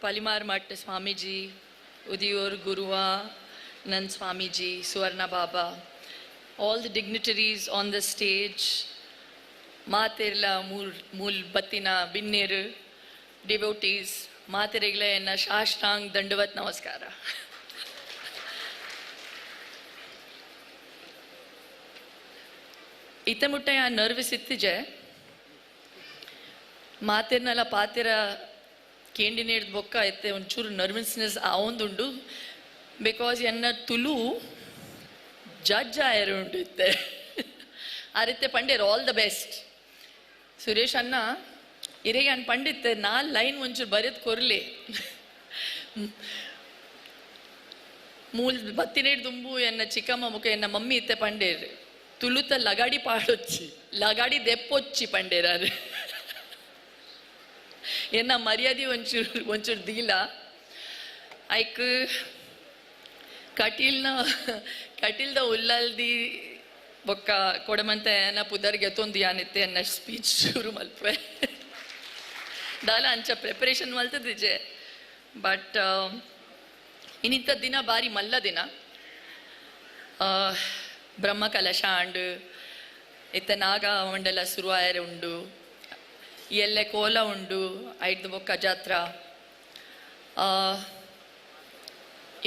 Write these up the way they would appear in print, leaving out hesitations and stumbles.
Palimar Math Swamiji, Udiyor Guruva Nand Swamiji, Suvarna Baba, all the dignitaries on the stage, ಮಾತೆರ್ಲ ಮೂಲ್ ಬತ್ತಿನ ಬಿನ್ನೇರು, devotees, ಮಾತೆರೆಗ್ಲ ಎನ್ನ ಸಾಷ್ಟಾಂಗ್ ದಂಡವತ್ ನಮಸ್ಕಾರ. ಇತ್ತೆ ಮುಟ್ಟ ಯಾನ್ ನರ್ವಸ್ ಇತ್ತಿಜೆ, ಮಾತೆರ್ನಲ ಪಾತೆರ ಕೇಂಡಿನೇಡ್ದ್ ಬೊಕ್ಕ ಇತ್ತೆ ಒಂಚೂರು ನರ್ವಸ್ನೆಸ್ ಆವೊಂದುಂಡು, because ಎನ್ನ ತುಲು ಜಡ್ಜ್ ಆಯೆರೆ ಉಂಡು ಇತ್ತೆ. ಆರಿತ್ತೆ ಪಂಡೇರ್ ಆಲ್ the best Suresh ಅಣ್ಣ, ಇರೆಗೆ ಅನ್ ಪಂಡಿತ್ತೆ ನಾಲ್ ಲೈನ್ ಒಂಚೂರು ಬರೆದು ಕೊರ್ಲಿ. ಮೂಲ್ ಬತ್ತಿನೇಡ್ ದುಂಬು ಎನ್ನ ಚಿಕ್ಕಮ್ಮ ಮುಖ ಎನ್ನ ಮಮ್ಮಿ ಇತ್ತೆ ಪಂಡೇರ್ ತುಳುತ ಲಗಾಡಿ ಪಾಡೊಚ್ಚಿ ಲಗಾಡಿ ದೆಪ್ಪೊಚ್ಚಿ ಪಂಡೇರಾರು. ಎನ್ನ ಮರ್ಯಾದೆ ಒಂಚೂರು ಒಂಚೂರು ದೀಲ. ಐಕ್ ಕಟೀಲ್ನ ಕಟೀಲ್ದ ಉಲ್ಲಲ್ದಿ ಬೊಕ್ಕ ಕೊಡಮಂತ ಏನ ಪುದರ್ಗೆ ಎತ್ತೊಂದು ಯಾನಿತ್ತೆ ಎನ್ನ ಸ್ಪೀಚ್ ಶುರು ಮಲ್ಪೆ ದಾಲ ಅಂಚ ಪ್ರಿಪರೇಷನ್ ಮಲ್ತದಿಜೆ. ಬಟ್ ಇನ್ನಿಂಥ ದಿನ ಬಾರಿ ಮಲ್ಲ ದಿನ. ಬ್ರಹ್ಮ ಕಲಶ ಆಂಡ್ ಇತ್ತ ನಾಗ ಮಂಡಲ ಶುರು ಆಯರೆ ಉಂಡು, ಎಲ್ಲೆ ಕೋಲ ಉಂಡು, ಐದು ಬೊಕ್ಕ ಜಾತ್ರಾ.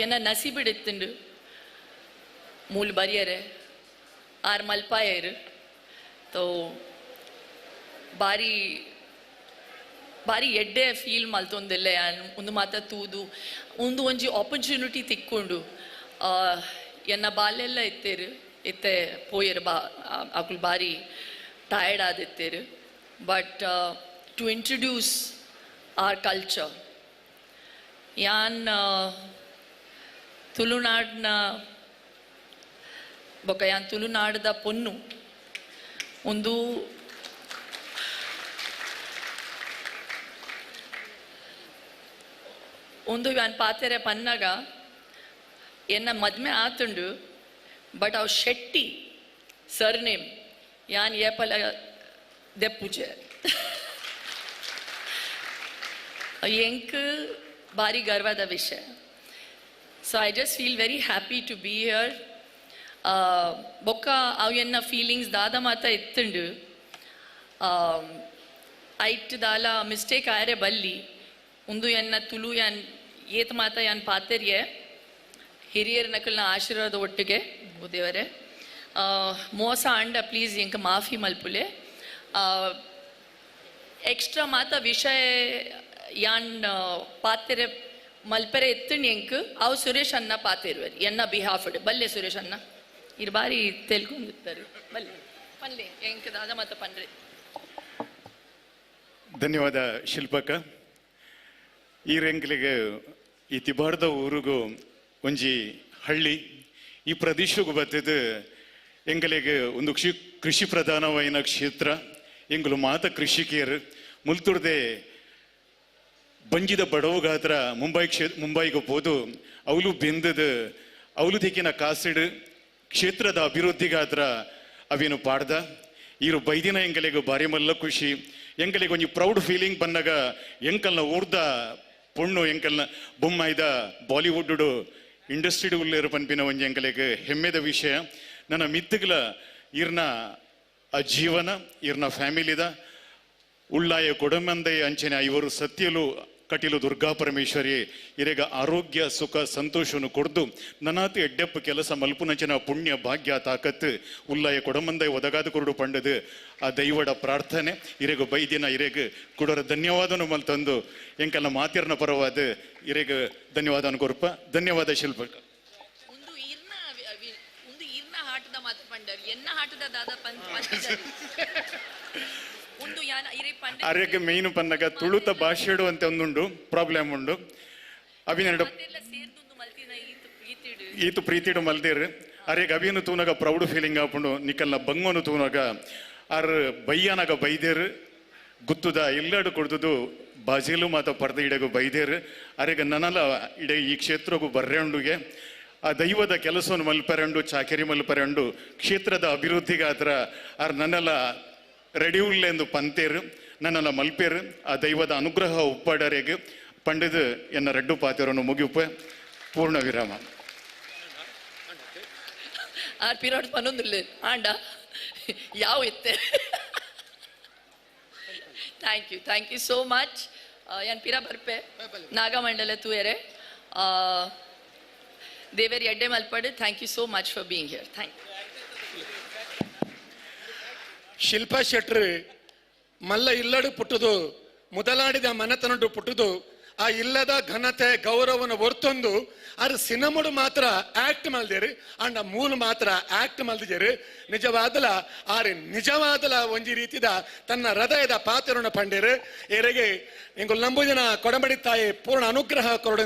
ಎನ್ನ ನಸಿಬಿಡಿತ್ತುಂಡು ಮೂಲು ಬರಿಯರೆ ಆರ್ ಮಲ್ಪಾಯರು. ತೋ ಬಾರಿ ಬಾರಿ ಎಡ್ಡೆ ಫೀಲ್ ಮಲ್ತೊಂದಿಲ್ಲ ಯಾನ್ ಒಂದು ಮಾತ ತೂದು ಒಂದು ಒಂಜಿ ಆಪರ್ಚುನಿಟಿ ತಿಕ್ಕೊಂಡು. ಎನ್ನ ಬಾಲೆಲ್ಲ ಇತ್ತೇರು ಇತ್ತೆ ಪೋಯರು ಬಾ ಅಕುಲು ಬಾರಿ tired ಆದಿತ್ತೇರು. But to introduce our culture, ಯಾನ್ ತುಳುನಾಡಿನ ಬೊಕ್ಕ ಯಾನ್ ತುಳುನಾಡದ ಪೊನ್ನು ಒಂದು ಒಂದು ಯಾನ್ ಪಾತೆರೆ ಪನ್ನಾಗ ಎನ್ನ ಮದ್ಮೆ ಆತುಂಡು. ಬಟ್ ಅವು ಶೆಟ್ಟಿ ಸರ್ ನೇಮ್ ಯಾನ್ ಏಪಲ ದೆಪ್ಪುಜೆ. ಎಂಕ್ ಬಾರಿ ಗರ್ವದ ವಿಷಯ. So I just feel very happy to be here. ಬೊಕ್ಕ ಅವು ಎನ್ನ ಫೀಲಿಂಗ್ಸ್ ದಾದ ಮಾತ ಇತ್ತುಂಡು. ಐಟ್ ದಾಲ ಮಿಸ್ಟೇಕ್ ಆಯರೆ ಬಲ್ಲಿ ಉಂದು ಎನ್ನ ತುಳು ಯಾನ್ ಏತ್ ಮಾತ ಯಾನ್ ಪಾತೆರ್ಯೆ ಹಿರಿಯರ ನಕಲ್ನ ಆಶೀರ್ವಾದ ಒಟ್ಟಿಗೆ ದೇವರೇ ಮೋಸ ಅಂಡ ಪ್ಲೀಸ್ ಎಂಕ ಮಾಫಿ ಮಲ್ಪುಲೆ. ಎಕ್ಸ್ಟ್ರಾ ಮಾತ ವಿಷಯ ಯಾನ್ ಪಾತೆರೆ ಮಲ್ಪೆರೆ ಎತ್ತುಂಡು ಎಂಕ್ ಅವು ಸುರೇಶ್ ಅನ್ನ ಪಾತೆರುವರು ಎನ್ನ ಬಿಹಾಫ್ ಬಲ್ಲೆ ಸುರೇಶ್ ಅನ್ನ ಇರು ಬಾರಿ ತೆಲ್ಕೊಂಡಿರ್ತಾರೆ ಬಲ್ಲೆ ಪನ್ಲೆ ಎಂಕ್ ದಾದ ಮಾತ ಪನ್ರೆ. ಧನ್ಯವಾದ ಶಿಲ್ಪಕ್ಕ. ಈ ರೆಂಕ್ಲಿಗೆ ಈ ತಿಬಾರ್ದ ಊರಿಗೂ ಒಂಜಿ ಹಳ್ಳಿ ಈ ಪ್ರದೇಶಕ್ಕೂ ಬತ್ತಿದ್ದು ಎಂಗಲಿಗೆ ಒಂದು ಕೃಷಿ ಪ್ರಧಾನವಾಯಿನ ಕ್ಷೇತ್ರ. ಎಂಗುಲು ಮಾತ ಕೃಷಿಕಿಯರು ಮುಲ್ತುರ್ದೆ ಬಂಜಿದ ಬಡವಗಾತ್ರ ಮುಂಬೈ ಮುಂಬೈಗೆ ಹೋದು ಅವಲು ಬೆಂದದ ಅವಲು ದಿಕ್ಕಿನ ಕಾಸಿಡು ಕ್ಷೇತ್ರದ ಅಭಿವೃದ್ಧಿಗಾತ್ರ ಅವೇನು ಪಾಡ್ದ. ಈರು ಬೈದಿನ ಎಂಗಲಿಗೆ ಭಾರಿ ಮಲ್ಲ ಖುಷಿ. ಎಂಗಲಿಗೆ ಒಂಜಿ ಪ್ರೌಡ್ ಫೀಲಿಂಗ್ ಬಂದಾಗ ಎಂಕಲ್ನ ಊರ್ದ ಪೊಣ್ಣು ಎಂಕಲ್ನ ಬೊಮ್ಮಾಯ್ದ ಬಾಲಿವುಡ್ ಇಂಡಸ್ಟ್ರಿ ಉಲ್ಲೇರು ಪನ್ಪಿನ ಒಂಜಿ ಎಂಕಲಿಗೆ ಹೆಮ್ಮೆದ ವಿಷಯ. ನನ್ನ ಮಿತ್ತುಗಳ ಇರ್ನ ಆ ಜೀವನ ಇರ್ನ ಫ್ಯಾಮಿಲಿದ ಉಳ್ಳಾಯ ಕೊಡಮಂದೆ ಅಂಚನೆ ಇವರು ಸತ್ಯಲು ಕಟೀಲು ದುರ್ಗಾ ಪರಮೇಶ್ವರಿ ಇರೆಗ ಆರೋಗ್ಯ ಸುಖ ಸಂತೋಷವನ್ನು ಕೊಡ್ದು ನನಾತಿ ಎಡ್ಡೆಪ್ಪ ಕೆಲಸ ಮಲ್ಪುನಂಚಿನ ಪುಣ್ಯ ಭಾಗ್ಯ ತಾಕತ್ತು ಉಲ್ಲಾಯ ಕೊಡಮಂದೆ ಒದಗಾದ ಕೊರಡು ಪಂಡದು ಆ ದೈವಡ ಪ್ರಾರ್ಥನೆ. ಇರೆಗ ಬೈದಿನ ಇರೆಗ ಕೊಡೋರ ಧನ್ಯವಾದನು ಮಲ್ತಂದು ಎಂಕಲ್ಲ ಮಾತಿರ್ನ ಪರವಾದ ಇರೆಗ ಧನ್ಯವಾದನು ಕೊರ್ಪ. ಧನ್ಯವಾದ ಶಿಲ್ಪ. ಅರೆಗೆ ಮೇನ್ ಪನ್ನಗ ತುಳುತ ಭಾಷೆಡು ಅಂತ ಒಂದುಂಡು ಪ್ರಾಬ್ಲಮ್ ಉಂಡು. ಅಭಿನಯ ಈತು ಪ್ರೀತಿಡು ಮಲ್ದೇರು ಅರೆಗೆ ಅಭಿಯನ್ನು ತೂನಾಗ ಪ್ರೌಡ್ ಫೀಲಿಂಗ್ ಆಪುಂಡು. ನಿಕಲ್ನ ಬಂಗೋನು ತೂನಾಗ ಆರ್ ಬೈಯನಾಗ ಬೈದೇರು ಗುತ್ತುದ ಎಲ್ಲಾಡು ಕೊಡ್ದುದು ಬಾಜಿಲು ಮಾತ ಪರ್ದ ಇಡಗು ಬೈದೇರು. ಅರೆಗೆ ನನಲ ಇಡೆ ಈ ಕ್ಷೇತ್ರಗೂ ಬರ್ರೆಂಡುಗೆ ಆ ದೈವದ ಕೆಲಸವನ್ನು ಮಲ್ಪೆರಂಡು ಚಾಕರಿ ಮಲ್ಪೆರಂಡು ಕ್ಷೇತ್ರದ ಅಭಿವೃದ್ಧಿಗಾತ್ರ ಆರ್ ನನ್ನೆಲ್ಲ ರೆಡಿ ಉಳ್ಳೆಂದು ಪಂತೇರು ನನ್ನೆಲ್ಲ ಮಲ್ಪೇರು. ಆ ದೈವದ ಅನುಗ್ರಹ ಉಪ್ಪಾಡರೆಗೆ ಪಂಡದು ಎನ್ನ ರಡ್ಡು ಪಾತೆರನ್ನು ಮುಗಿಯುಪ್ಪ. ಪೂರ್ಣ ವಿರಾಮ. ಆರ್ ಪಿರಾಡ್ ಪನೊಂದಿಲ್ಲ ಆಂಡ ಯಾವ ಇತ್ತೆ. Thank you, thank you so much. ಯಾನ್ ಪಿರ ಬರ್ಪೆ ನಾಗಮಂಡಲ ತೂಯರೆ. ದೇವೇರ್ ಎಡ್ಡೆ ಮಲ್ಪಡು. Thank you so much for being here. Thank you. Shilpa ಶೆಟ್ರು ಮಲ್ಲ ಇಲ್ಲಡು ಪುಟ್ಟುದು, ಮುದಲಾಡಿದ ಮನೆತನಡು ಪುಟ್ಟುದು, ಆ ಇಲ್ಲದ ಘನತೆ ಗೌರವನ ಹೊರ್ತೊಂದು ಆರ್ ಸಿನಿಮಡು ಮಾತ್ರ ಆಕ್ಟ್ ಮಲ್ದೇರು, ಅಂಡ ಮೂಲು ಮಾತ್ರ ಆಕ್ಟ್ ಮಲ್ದಿಜೇರು. ನಿಜವಾದಲ ಆರ್ ನಿಜವಾದಲ ಒಂಜಿ ರೀತಿದ ತನ್ನ ಹೃದಯದ ಪಾತ್ರನ ಪಂಡೇರು. ಏರೆಗೆ ಇಂಗು ನಂಬುಜನ ಕೊಡಂಬಡಿ ತಾಯಿ ಪೂರ್ಣ ಅನುಗ್ರಹ ಕೊರಡು.